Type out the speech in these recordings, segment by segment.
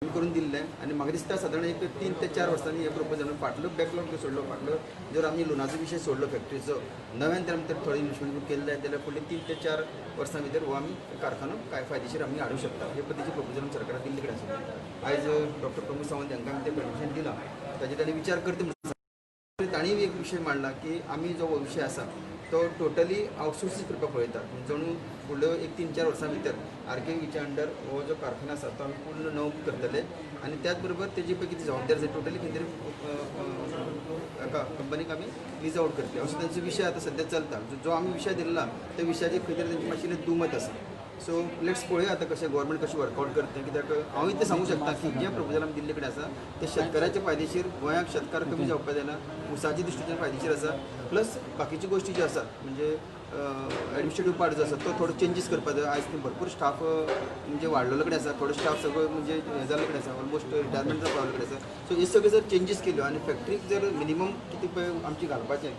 करून दिल्लें आनी म्हाका दिसता सादारण एक 3 ते 4 वर्सांनी हे प्रपोजल फाटलो बॅकलॉग जो सोडलो, फाटलो जर आमी लोनाचो विशय सोडलो, फॅक्टरीचो नव्यान तर आमी तर थोडे इन्वेस्टमेंट केल्ले जाल्यार फुडले 3 ते 4 वर्सां भितर हो आमी कारखानो काय फायदेशीर आमी हाडूंक शकता, हे पद्दतीचे प्रपोजल आमी सरकाराक दिल्ले कडेन आसा. आयज डॉक्टर प्रमोद सावंत हांकां आमी तें परमिशन दिलां. ताजेर तांणी विचार करता म्हणून तांणी एक विशय मांडला की आमी जो हो विशय आसा तो टोटली आउटसोर्सीस करपाक पळयता. जणू फुडल्यो एक 3-4 वर्सां भितर आरकेव्हीच्या अंडर हो जो कारखानो आसा तो आमी पूर्ण नव करतले आनी त्याच बरोबर तेजी पळय कितें जबाबदारी आसा, टोटली खंय तरी हाका कंपनीक आमी लिज आउट करतले, असो तांचो विशय आतां सद्या चलता. जो जो आमी विशय दिल्ला त्या विशयाचेर खंय तरी तेंचे मातशें दुमत आसा. सो let's पळोवया आतां कशें गव्हर्मेंट कशें वर्कआउट करता, कित्याक हांव इतलें सांगूंक शकता की जें प्रपोजल आमी दिल्ले कडेन आसा तें शेतकाराचे फायदेशीर, गोंयाक शेतकार कमी जावपाक जायना, ऊसाच्या दृश्टीच्यान फायदेशीर आसा. प्लस बाकीच्यो गोश्टी ज्यो आसात, म्हणजे एडमिनिस्ट्रेटीव पार्ट जो आसा तो थोडो चेंजीस करपाक जाय. आयज ते भरपूर स्टाफ म्हणजे वाडलेलो कडेन आसा, थोडो स्टाफ सगळो म्हणजे हें जाल्ले कडेन आसा, ऑलमोस्ट रिटायरमेंट पावल्ले कडेन आसा. सो हे सगळे जर चेंजीस केल्यो आनी फॅक्टरीक जर मिनिमम कितें पळय आमची घालपाचें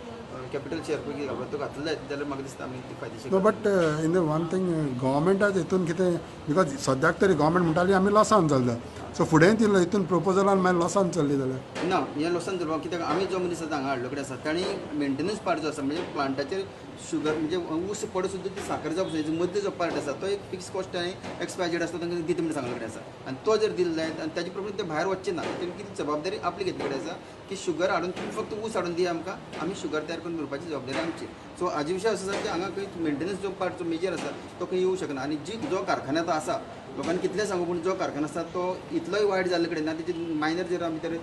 कॅपिटल शेअर पळय कितें घालपाचो तो घातलो जायत जाल्यार म्हाका दिसता आमी ती फायदेशीर no, but in the one thing, गव्हर्मेंटाच हितून कितें, because सद्याक तरी गव्हर्मेंट म्हणटाली आमी लॉसान चलता, सो फुडें ती हितून प्रपोजलान मागीर लॉसान चल्ली जाल्यार? ना, हें लॉसान चलपाक कित्याक आमी जो मनीस आतां हांगा हाडलो कडेन आसा तांणी मेंटेनन्स पार्ट जो आसा, म्हणजे प्लांटाचेर शुगर म्हणजे ऊस पडत सुद्दां ती साकर जावप जाय, मदलो जो पार्ट आसा तो एक फिक्स कॉस्ट आनी एक्सपायरी आसता, तांकां दिता म्हणून सांगले कडेन आसा. आनी तो जर दिलो जायत आनी ताजे प्रमाणे ते भायर वचचे ना, तेणी कितें जबाबदारी आपली घेतली कडेन आसा की शुगर हाडून तुमी फक्त ऊस हाडून दिया आमकां, आमी शुगर तयार करून दवरपाची जबाबदारी आमची. सो हाजे विशय असो आसा की हांगा खंय मेंटेनन्स जो पार्ट जो मेजर आसा तो खंय येवंक शकना. आनी जी जो कारखान्या आतां आसा, लोकांनी कितलें सांगू पूण जो कारखानो आसा तो इतलोय वायट जाल्ले कडेन ना. तेजे मायनर जर आमी तर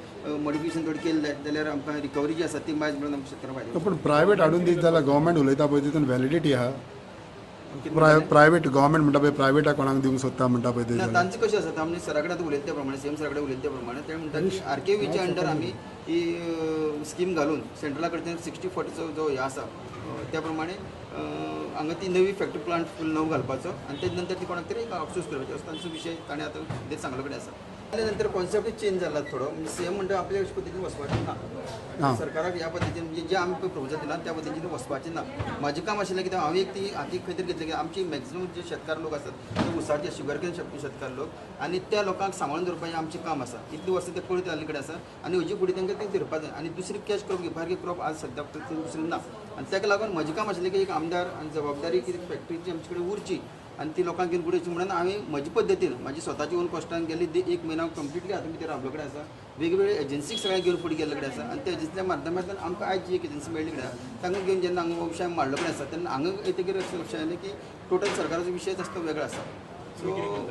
मॉडिफिकेशन थोडें केलें जायत जाल्यार आमकां रिकवरी जी आसा ती मायज म्हणून आमकां शेतकारांक फायदो. पूण प्रायवेट हाडून दीत जाल्यार गव्हर्मेंट उलयता पळय तितून व्हॅलिडिटी आहा? प्रायवेट गव्हर्मेंट म्हणटा पळय, प्रायवेटाक कोणाक दिवंक सोदता म्हणटा पळय ते ना. जाल्यार. तांचें कशें आसा, आमी सरा कडेन आतां उलयता त्या प्रमाणे, सीएम सरा कडेन उलयता त्या प्रमाणे, ते म्हणटा की आरकेव्हीच्या अंडर आमी ही स्कीम घालून सेंट्रला कडच्यान 60-40चो जो हे आसा त्या प्रमाणे हांगा ती नवी फॅक्टरी प्लांट फूल नव घालपाचो आनी तेज नंतर ती कोणाक तरी आउटसोर्स करपाची, असो तांचो विशय ताणें आतां तें सांगलो कडेन आसा. जाल्या नंतर कॉन्सेप्टूच चेंज जाला थोडो. म्हणजे सीएम म्हणटा आपल्या अशे पद्दतीन वचपाचें ना. सरकाराक ह्या पद्दतीन, म्हणजे जे आमी पळय प्रपोजल दिलां त्या पद्दतीन वचपाचें ना. म्हाजें काम आशिल्लें कित्याक हांवें एक ती हातीक खंय तरी घेतलें की आमची मॅक्झिमम जे शेतकार लोक आसात ते ऊसाचे, शुगर can शेतकार लोक आनी त्या लोकांक सांबाळून दवरपाचें आमचें काम आसा. इतलीं वर्सां ते पळयत आयिल्ले कडेन आसा आनी हजे फुडें तांकां तें धरपाक जाय आनी दुसरी कॅश क्रॉप घेवपा क्रॉप आज सद्याक दुसरी ना. आनी ताका लागून म्हजें काम आशिल्लें की एक आमदार आनी जबाबदारी कितें फॅक्टरीची आमचे कडेन उरची आनी ती लोकांक घेवन फुडें वचची म्हणून हांवें म्हजे पद्दतीन म्हाजी स्वताची ओन कॉस्टान गेल्ली एक म्हयनो कंप्लिटली हातूंत भितर राबलो कडेन आसा. वेगवेगळे एजन्सीक सगळ्यांक घेवन फुडें गेल्ले कडेन आसा आनी त्या एजन्सीच्या माध्यमांतल्यान आमकां आयज जी एक एजन्सी मेळ्ळी कडेन आसा, तांकां घेवन जेन्ना हांगा विशय मांडलो कडेन आसा तेन्ना हांगा येतकीर अशें लक्षात आयलें की टोटल सरकाराचो विशयच आसता वेगळो आसा. सो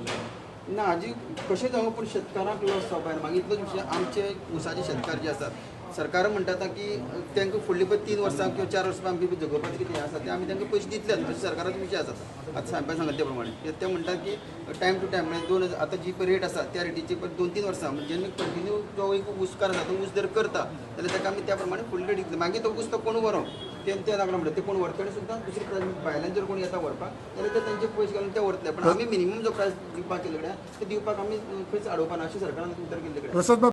ना, हाजी कशें जावं पूण शेतकारांक लॉस जावपा जायना, मागीर इतलोच विशय. आमचे ऊसाचे शेतकार जे आसात, सरकार म्हणटा आतां की तांकां फुडली पळय 3 वर्सां किंवा 4 वर्सां आमची जगोवपाचें कितें आसा तें आमी तांकां पयशे दितलेच, अशें सरकाराचो विशय आसा. आतां सायबा सांगता त्या प्रमाणे, कित्याक ते म्हणटात की टायम टू टायम, म्हणजे 2000 आतां जी पळय रेट आसा त्या रेटीची पळय 2-3 वर्सां, म्हणजे जेन्ना कंटिन्यू जो एक ऊसकार आसा तो ऊस जर करता जाल्यार ताका आमी त्या प्रमाणे फुडली रेट दितले. मागीर तो ऊस तो कोण व्हरों ते ते नाका म्हणटा, ते कोण व्हरतले सुद्दां दुसरी प्रायस भायल्यान जर कोण येता व्हरपाक जाल्यार ते तेंचे पयशे घालून ते व्हरतले, पण आमी मिनिमम जो प्रायस दिवपाक केल्ले कडेन ते दिवपाक आमी खंयच आडोवपा ना, अशें सरकारान उतर केल्ले कडेन. प्रसाद बाब.